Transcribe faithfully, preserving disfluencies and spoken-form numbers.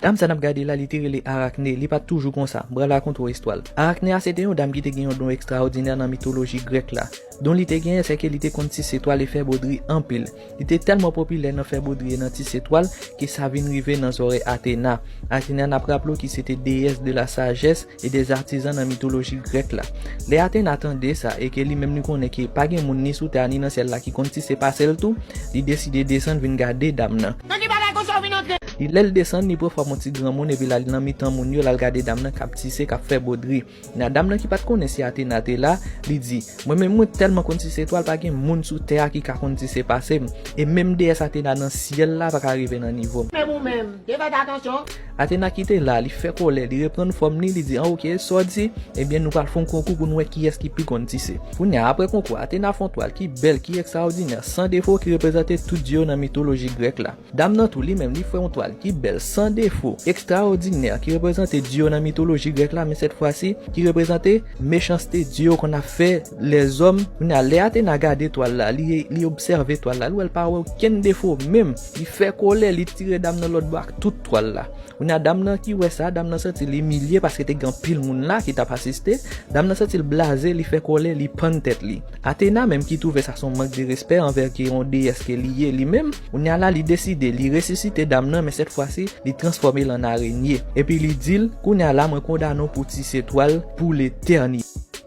Dam sa n ap gade la, li te rele Arakne, li pa t toujou konsa. Bra la kontwo istwa l. Arakne a se te yon dam ki te gen yon don ekstraòdinè nan mitoloji grèk la. Don li te genyen, se ke li te konn tise twal e fè bwodri anpil. Li te tèlman popilè nan fè bwodri e nan tise twal ke sa vin rive nan zòrèy Athena. Athena, n ap raple w, ki se te déesse de la sagesse et des artisans nan mitoloji grèk la. Lè Athena tande sa e ke li menm li konnen ke pa gen moun ni sou tè a ni nan syèl la ki konn tise pase l tou, li deside desann vin gade dam nan. Nan ki bagay konsa w vin antre? Li, lè l desann, li pran fòm yon ti granmoun epi l al nan mitan moun yo, l al gade dam nan k ap tise, k ap fè bwodri. Nan dam nan ki pa t konnen si Athena te la, li di, mwen menm mwen tèlman konn tise twal, pa gen moun sou tè a ki ka konn tise pase m. E menm déesse Athena nan syèl la pa ka rive nan nivo m. Men ou menm, te fèt atansyon. Athena ki te la, li fè kòlè, li reprann fòm li, li di, an oke, sa w di, ebyen nou pral fè yon konkou pou nou wè kiyès ki pi konn tise. Kounye a, apre konkou a, Athena fè yon twal ki bèl, ki ekstraòdinè, san defo, ki reprezante tout dye yo nan mitoloji grèk la. Dam nan tou, li menm, li fè yon twal ki bèl, san defo, ekstraòdinè, ki reprezante dye yo nan mitoloji grèk la, men sèt fwa si, ki reprezante mechanste dye yo konn ap fè lèzòm. Kounye a, lè Athena gade twal la, li, li obsève twal la, li wè l pa wè okenn defo menm. Li fè kòlè, li tire dam nan lòt bò ak tout twal la. Kounye a, dam nan ki wè sa, dam nan santi l imilye paske te gen anpil moun la ki t ap asiste. Dam nan santi l blaze, li fè kòlè, li pann tèt li. Athena menm ki twouve sa se yon mank de respè anvè ke yon déesse ke li ye li menm. Kounye a la, li deside, li resisite dam nan, men sèt fwa si, li transfòme l an arenye. Epi li di l, kounye a la, mwen kondane w pou tise twal pou letènite.